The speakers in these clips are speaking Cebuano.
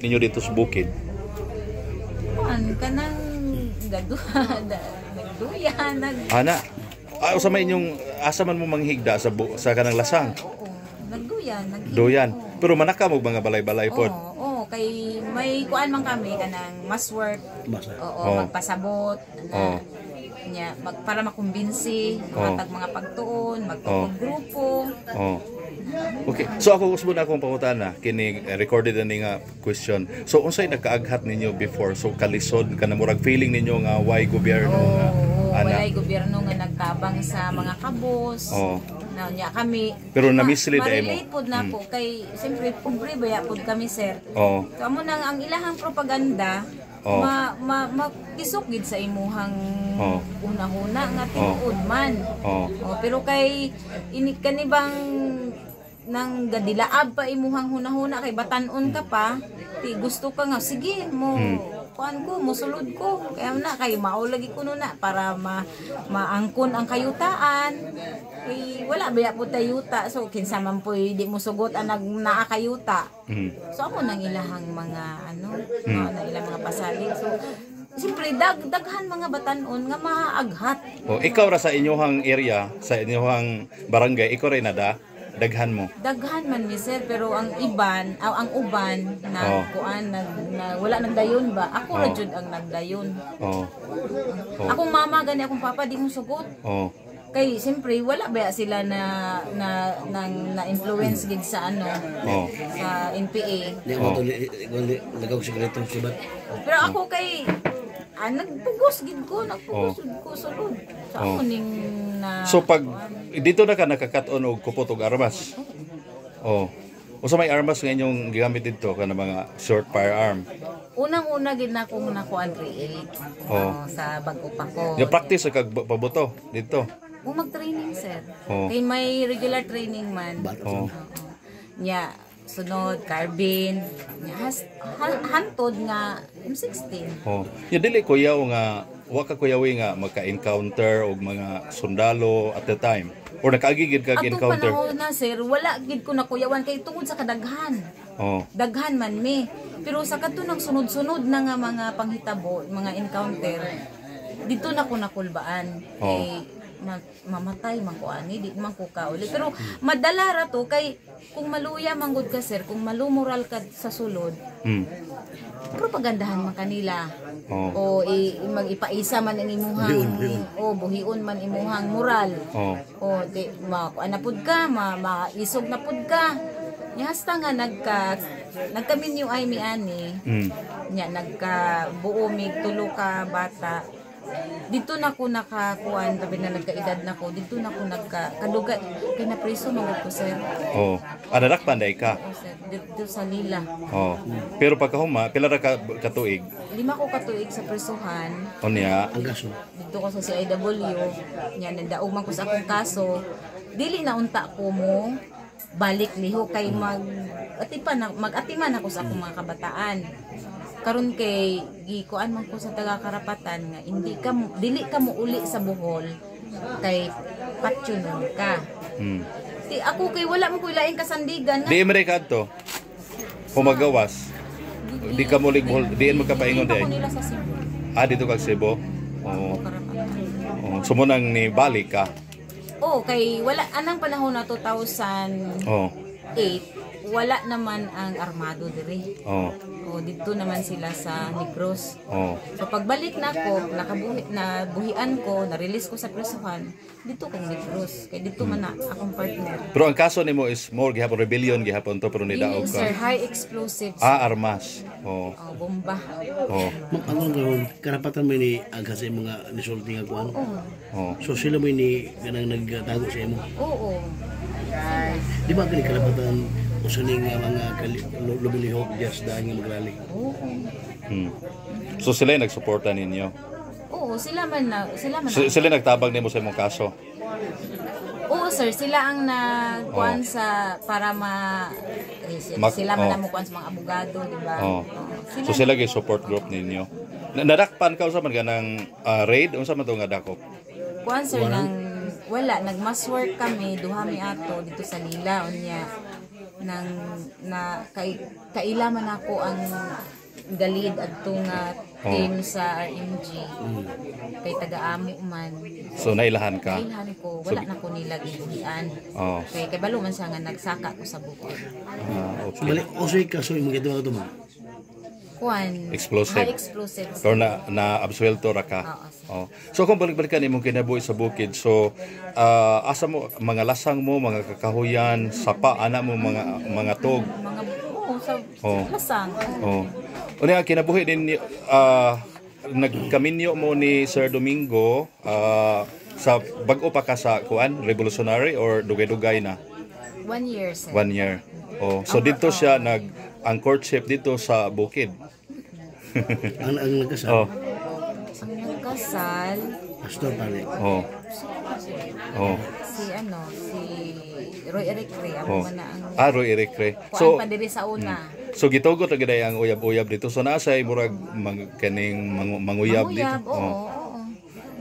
ninyo dito sa bukid? Kuan kanang gaduha, nagduya, nag Ana. Ah, usa may inyong asa man mo manghigda sa sa kanang lasang? Oo, nagduya, nag Duyan. Oo. Pero manaka mo mga balay-balay pod. Oo, kay may kuan man kami kanang mass work. Basta. Oo, magpasabot na nya mag, para makumbinsi, matag mga pagtuon, magtuon grupo. Oh. Okay. So ako gusto na akong pangutana kini recorded na ni nga question. So unsay nagkaaghat ninyo before? So kalisod kana, murag feeling ninyo nga why gobyerno nga Oo, ana? Walay gobyerno nga nagtabang sa mga kabos. Na nya kami. Pero na-mislead ay mo. Ma-relate pod na po kay siyempre pobre baya pod kami, sir. So amo nang ang ilahang propaganda ma, ma, makisok gid sa imuhang una-una nga tinuod man. Oh, pero kay ini kani bang nang gadilaab pa imuhang hunahuna kay batan-on ka pa, ti gusto ka nga sige mo kuan ko, musulod ko, kaya na kay mao lagi kuno na para ma maangkon ang kayutaan, kay wala baya po tayuta, so kinsa man po'y di mo sugot ang nag naa kayuta. So ako nang ilahang mga ano, mga nang ilang mga pasalig. So siyempre daghan mga batan-on nga maaghat. Oh, ikaw ra sa inyuhang area, sa inyuhang barangay, ikaw rin nada daghan mo? Daghan man mi, sir, pero ang iban, aw, ang uban na kuan nag na, wala nagdayon ba? Ako ra jud ang nagdayon. Akong mama gani, akong papa, di mo sugot. Kay siyempre wala ba sila na na nang na influence gid sa ano sa NPA. Di mo to lagaw sikreto sibat. Pero ako kay nagpugos gid ko, nagpugos gid ko sulod. Sa ako ning na So pag dito na ka nakakaton og kupot og armas. Oh. Usa may armas nga inyong gigamit dito kana mga short firearm? Unang-una gid na akong nakuan 38. Oh, sa bag-o pa ko. Ya practice sa kag pabuto dito? O mag-training, sir. Oh. Kay may regular training man. Oh. Oo. Nya sunod carbine. Nya hantod nga M16. Oh. Ya dili kuyaw nga wa ka kuyawi nga magka-encounter og mga sundalo at the time or nakaagi gid kag Atong encounter? panahon na, sir, wala gid ko nakuyawan kay tungod sa kadaghan. Daghan man mi. Pero sa katunang sunod-sunod na nga mga panghitabo, mga encounter, dito na ko nakulbaan. Eh, mamatay man ko ani, di man ko kauli. Pero madala ra to kay kung maluya man gud ka, sir, kung malumoral ka sa sulod, propagandahan man kanila. O mag-ipaisa man ang imuhang Buhion, buhion. O buhion man imuhang moral. O di ma kuan na pud ka, ma maisog na pud ka. Nya hasta nga nagkaminyo ay mi ani. Nya nagka buo mig tulo ka bata. Dito na ko nakakuan, tabi na nagkaedad na ko, dito na ko nagka kadugay kay na preso man gud ko, sir. Oh. Ah, nadakpan day ka? O, sir, dito sa Lila. Oh. Pero pagkahuma, pila ra ka katuig? 5 ko katuig sa presuhan. Unya, Ang kaso? Dito ko sa CIW, nya nadaog man ko sa akong kaso, dili na unta ko mo balik liho kay mag atipan na, mag-atiman ako sa akong mga kabataan. Karon kay gikuan man ko sa taga karapatan nga hindi ka dili ka mo uli sa Bohol kay patyonon ka. Ti ako kay wala mo ko laing kasandigan nga Di man ka adto. Pumagawas. Di ka mo Bohol, diin mo ka paingon Di di. ko nila sa Cebu. Ah, dito kag Cebu. Oh. Karapatan. Oh. So mo nang ni balik ka? Oh, kay wala anang panahon na 2008, wala naman ang armado diri. O didto naman sila sa Negros. So pagbalik na ako, nakabuhi na buhian ko, na-release ko sa presuhan, dito kong Negros. Kay dito man na akong partner. Pero ang kaso nimo is more gihapon rebellion gihapon to, pero Dili, nidaog sir, ka? High explosives. Ah, armas. Oh. Oh, bomba. Oh. Ma'am, ang karon karapatan mo ni agha sa imong mga nisulti nga kuan. Oo. Oh. So sila mo ni kanang nagtago sa imo? Oo. Di ba kani karapatan usa ning nga mga lumilihok just daan nga magrally? Oo. So sila yung nagsuporta ninyo? Oo, sila man So, na. sila nagtabang nimo sa imong kaso? Oo, sir, sila ang nagkuan sa para ma eh, sila man ang mukuan sa mga abogado, di ba? Oh. Oo. Sila. So sila gyud support group ninyo. Nadakpan ka unsa man ganang raid, unsa man to nga dakop? Kuan, sir, nang wala nag mass work kami, duha mi ato dito sa Lila, unya Nang na kay kaila man ako ang galid adto nga team sa RMG kay taga-amo man. So nailahan ka. Nailahan ko, wala na ko nila gibuhian. Kay kay balo man siya nga nagsaka ko sa bukid. Ah, So okay. bali usoy kaso imong gituwa to, ma'am? Kuan. Explosive. High explosive. Pero na na absuelto ra ka. Oo, sir. Oh. So kung balik-balikan imong kinabuhi sa bukid, so asa mo mga lasang mo, mga kakahuyan, sapa ana mo mga tog. Mga, oo, sa lasang. Oh. Unya kinabuhi din nagkaminyo mo ni Sir Domingo sa bag-o pa ka sa kuan revolutionary or dugay-dugay na? One year, sir. One year. Oh, so dito siya nag ang courtship dito sa bukid. Ang nagkasal, Ang nagkasal, pastor pare. Si ano, si Roy Eric Ray, amo man na ang Ah, Roy Eric Ray. kuan So pa diri sa una. So gitugot ra gyud ang uyab-uyab dito. So naa say murag kaning manguyab dito. Manguyab, oo, oo.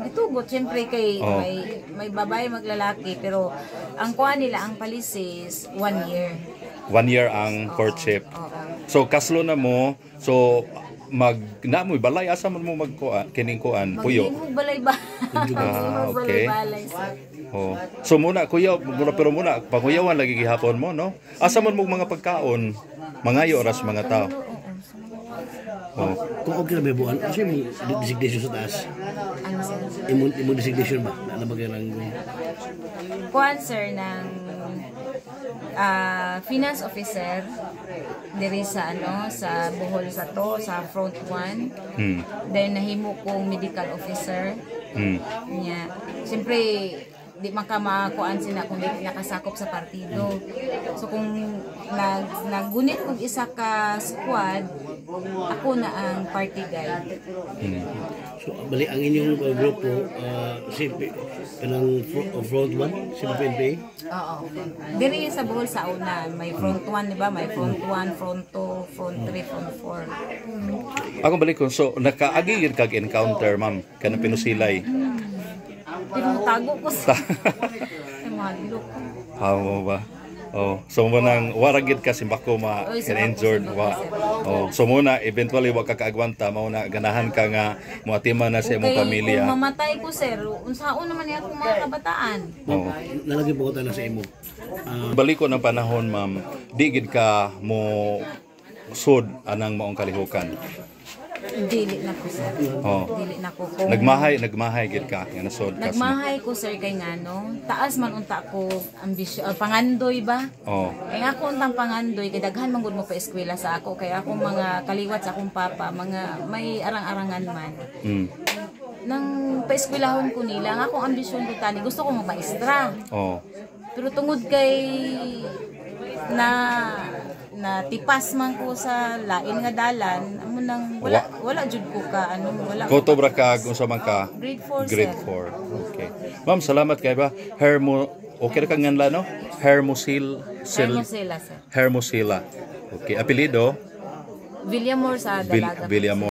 Gitugot siyempre kay may may babae, maglalaki, pero ang kuan nila, ang policies, one year. One year ang courtship. Oo. So kaslo na mo, so mag na mo balay, asa man mo magkuan kining kuan puyo? Maghimog balay ba? Ah, okay. Balay sir. Oh. So muna kuya, muna pero muna panguyawan lagi gihapon mo, no? Asa man mo mga pagkaon? Mangayo oras mga tao. Oo, sa mga Oh. Kung okay na may buwan, unsay imong designation sa taas? Ano, sir? Imong designation ba? Na ba kay ranggo? Kuan, sir, ng finance officer diri sa ano, sa Bohol, sa to sa Front 1. Then nahimo kong medical officer niya. Siyempre di man ka makakuan sila kung di nakasakop sa partido. So kung naggunit kog isa ka squad, ako na ang party guide. So bali ang inyong grupo si kanang Front 1, si PNP. Oo. Diri sa Bohol sa una, may Front 1, di ba? May Front 1, Front 2, Front 3, Front 4. Ako balik ko, so nakaagi gyud kag encounter, ma'am, kanang pinusilay? Pero tago ko sa ay, mahadlok ko. Hamo ba? Oh, so mo nang wara gid ka simbako ma Oy, can simbako, injured simbako, wa. sir. Oh, so muna eventually wa ka kaagwanta, mao na ganahan ka nga moatiman na sa imong Kay pamilya. kung mamatay ko, sir, unsaon naman niya akong mga kabataan? Oh. Nalagi po ko na sa imo. Balik ko ng panahon, ma'am, di gid ka mo sud anang maong kalihukan? Dili na ko, sir. Dili na ko. Kung Nagmahay gid ka nga nasod ka sa Nagmahay ko, sir, kay ngano, taas man unta ko ambisyon, pangandoy ba? Kay nga ako untang pangandoy kay daghan man gud mo pa eskwela sa ako, kay akong mga kaliwat sa akong papa mga may arang-arangan man. Nang paeskwelahon ko nila, ang akong ambisyon ko tani, gusto ko magmaestra. Pero tungod kay na na tipas man ko sa lain nga dalan, amo nang wala wala jud ko ka ano, wala ko Koto bra ka unsa man ka? Grade 4, Grade sir. 4. Okay. Ma'am, salamat kay ba? Hermo, okay ra kang nganla, no? Hermosil Sil Hermosilla, sir. Hermosilla. Okay, apelyido? Villamor sa Vil Dalaga. Villamor.